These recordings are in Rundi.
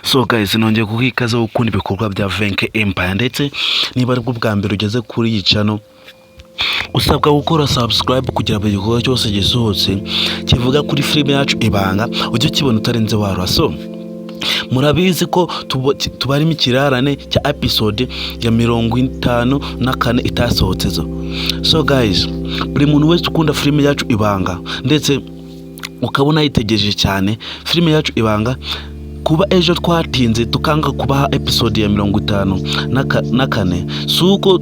So guys, nongeye kuguha ikaze gukunda ibikorwa bya Venke Empire. Ndetse niba aribwo bwa mbere ugeze kuri iyi channel, usabwa gukora subscribe kugira buri gikorwa cyose gisohotse kivuga kuri filime yacu Ibanga ujye ukibona utarenze warura. So murabizi ko tubarimo ikirarane cya episode ya 54 itasohotse zo. So guys, buri muntu wese ukunda filime yacu Ibanga, ndetse ukabona yitegereje cyane filime yacu Ibanga, kuba ejo twatinze tukanga kubaha episode ya 54 si uko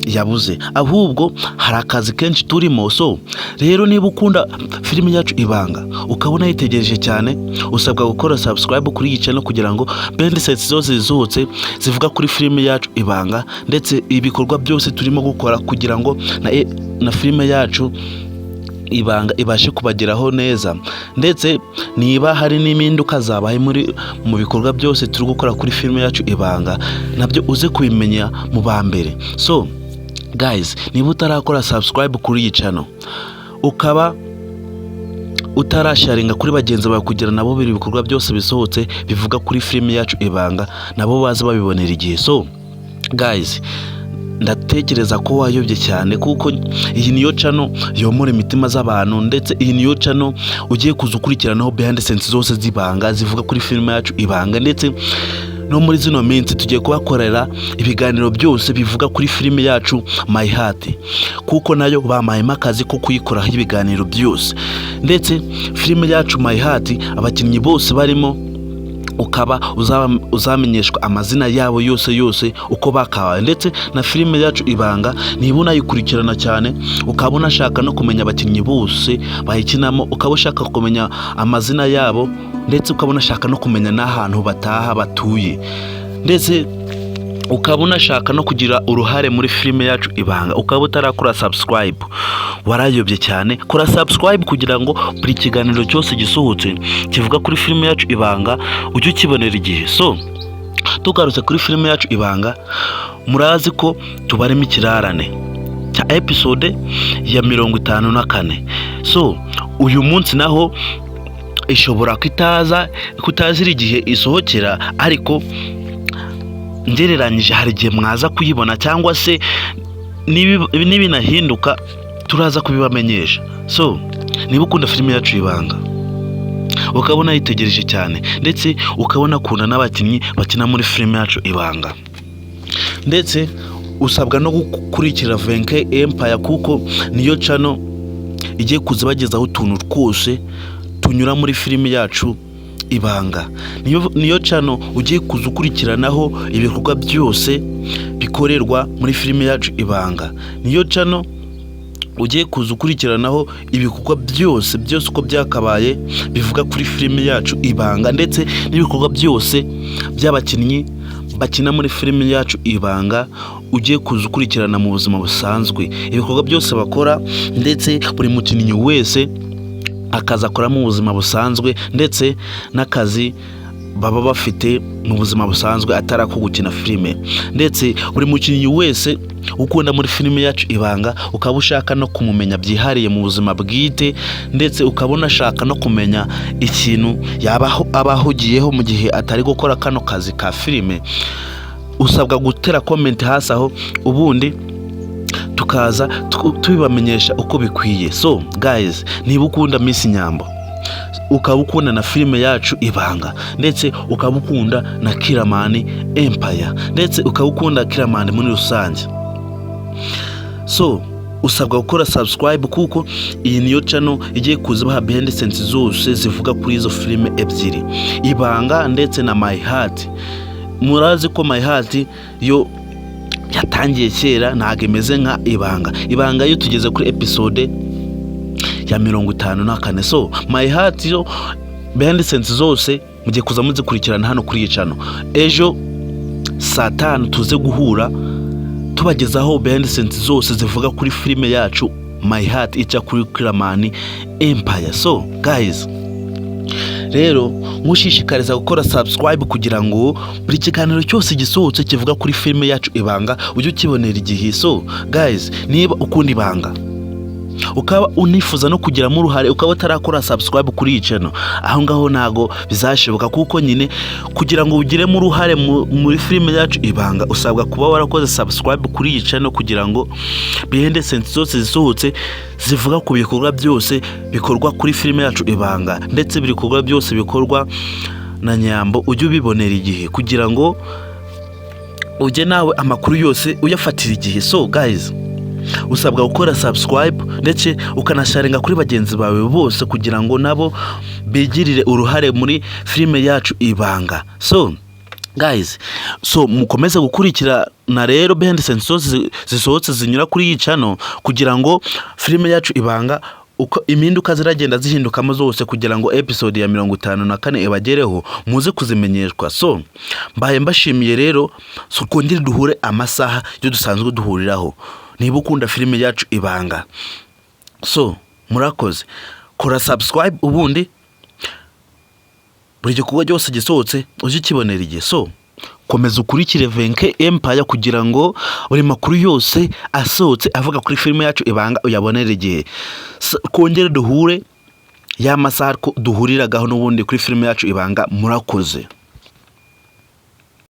yabuze, ahubwo hari akazi kenshi turimo. So rero, niba ukunda filime yacu Ibanga, ukabona yitegereje cyane, usabwa gukora subscribe kuri iyi channel kugira ngo behind scenes zose zisohotse zivuga kuri filime yacu Ibanga, ndetse ibikorwa byose turimo gukora kugira ngo na filime yacu Ibanga ibashe kubageraho neza, ndetse niba hari n'impinduka zabaye mu bikorwa byose turi gukora kuri filime yacu Ibanga, nabyo uze kubimenya mu ba mbere. So guys, niba utarakora subscribe kuri iyi channel, ukaba utarasharinga kuri bagenzi bawe kugira nabo biri bikorwa byose bisohotse bivuga kuri filime yacu Ibanga nabo baze babibonera igihe, so guys, ndatekereza ko wayobye cyane, kuko iyi niyo channel yomora imitima z'abantu, ndetse iyi niyo channel ugiye kuza ukurikiranaho behind scenes zose z'Ibanga, zivuga kuri filime yacu Ibanga. Ndetse no muri zino minsi tugiye kubakorera ibiganiro byose bivuga kuri filime yacu My Heart, kuko nayo bampayemo akazi ko kuyikoraho ibiganiro byose. Ndetse filime yacu My Heart, abakinnyi bose barimo ukaba uzamenyeshwa amazina yabo yose yose uko bakabaye. Ndetse na filime yacu Ibanga, niba unayikurikirana cyane, ukaba unashaka no kumenya abakinnyi bose bayikinamo, ukaba ushaka kumenya amazina yabo, ndetse ukaba unashaka no kumenya n'ahantu bataha batuye, ndetse ukaba unashaka no kugira uruhare muri filime yacu Ibanga, ukaba utarakora subscribe, warayobye cyane. Kora subscribe kugira ngo buri kiganiro cyose gisohotse kivuga kuri filime yacu Ibanga ujye ukibonera igihe. So tugarutse kuri filime yacu Ibanga, murazi ko tubarimo ikirarane cya episode ya 54. So uyu munsi naho ishobora kutaza, kutazira igihe isohokera, ariko ngereranyije hari igihe mwaza kuyibona, cyangwa se nibinahinduka turaza kubibamenyesha. So niba ukunda filime yacu Ibanga, ukabona yitegereje cyane, ndetse ukabona akunda n'abakinnyi bakina muri filime yacu Ibanga, ndetse usabwa no gukurikira Venke Empire, kuko niyo channel igiye kuza ibagezaho utuntu twose tunyura muri filime yacu Ibanga. Niyo channel ugiye kuza ukurikiranaho ibikorwa byose bikorerwa muri filime yacu Ibanga. Niyo channel ugiye kuza ukurikiranaho ibikorwa byose byose uko byakabaye bivuga kuri filime yacu Ibanga, ndetse n'ibikorwa byose by'abakinnyi bakina muri filime yacu Ibanga ugiye kuza ukurikirana mu buzima busanzwe, ibikorwa byose bakora, ndetse buri mukinnyi wese akazi akora mu buzima busanzwe, ndetse n'akazi baba bafite mu buzima busanzwe atari ako gukina filime. Ndetse buri mukinnyi wese ukunda muri filime yacu Ibanga, ukaba ushaka no kumumenya byihariye mu buzima bwite, ndetse ukaba unashaka no kumenya ikintu yaba aba ahugiyeho mu gihe atari gukora kano kazi ka filime, usabwa gutera comment hasi aho, ubundi tukaza tubibamenyesha uko bikwiye. So guys, niba ukunda Miss Nyambo, ukaba ukunda na filime yacu Ibanga, ndetse ukaba ukunda na Kiramani Empire, ndetse ukaba ukunda Kiramani muri rusange, so usabwa gukora subscribe, kuko iyi niyo channel igiye kuza ibaha behind scenes zose zivuga kuri izo filime ebyiri, Ibanga ndetse na My Heart. Murazi ko My Heart yo yatangiye kera, ntabwo imeze nka Ibanga. Ibanga yo tugeze kuri episode ya 54. So My Heart yo behind scenes zose mugiye kuza muzikurikirana hano kuri iyi channel. Ejo saa 5 tuze guhura tubagezaho behind scenes zose zivuga kuri filime yacu My Heart ica kuri Kiramani Empire. So guys, rero nkushishikariza gukora subscribe kugira ngo buri kiganiro cyose gisohotse kivuga kuri filime yacu Ibanga ujye ukibonera igihe. So guys, niba ukunda Ibanga Ukaba unifuza no kugiramo uruhare, ukaba utarakora subscribe kuri iyi channel, aho ngaho ntago bizashoboka, kuko nyine kugira ngo ugiremo uruhare muri filime yacu Ibanga, usabwa kuba warakoze subscribe kuri iyi channel, kugira ngo behind the scenes zose zisohotse zivuga ku bikorwa byose bikorwa kuri filime yacu Ibanga, ndetse buri bikorwa byose bikorwa na Nyambo, ujye ubibonera igihe, kugira ngo ujye nawe amakuru yose uyafatira igihe. So guys, usabwa gukora subscribe ndetse ukanasharinga kuri bagenzi bawe bose, kugira ngo nabo bigirire uruhare muri filime yacu Ibanga. So guys, so mukomeze gukurikirana rero behind the scenes zose zisohotse zinyura kuri iyi channel, kugira ngo filime yacu Ibanga uko impinduka ziragenda zihindukamo zose, kugira ngo episode ya 54 ibagereho, muze kuzimenyeshwa. So mbaye mbashimiye rero. So twongere duhure amasaha yo dusanzwe duhuriraho, niba ukunda filime yacu Ibanga. So murakoze. Kora subscribe, ubundi buri gikorwa cyose gisohotse ujye ukibonera igihe. So komeza ukurikire Venke Empire, kugira ngo buri makuru yose asohotse avuga kuri filime yacu Ibanga uyabonere igihe. Twongere duhure ya masaha duhuriragaho n'ubundi kuri filime yacu Ibanga. Murakoze.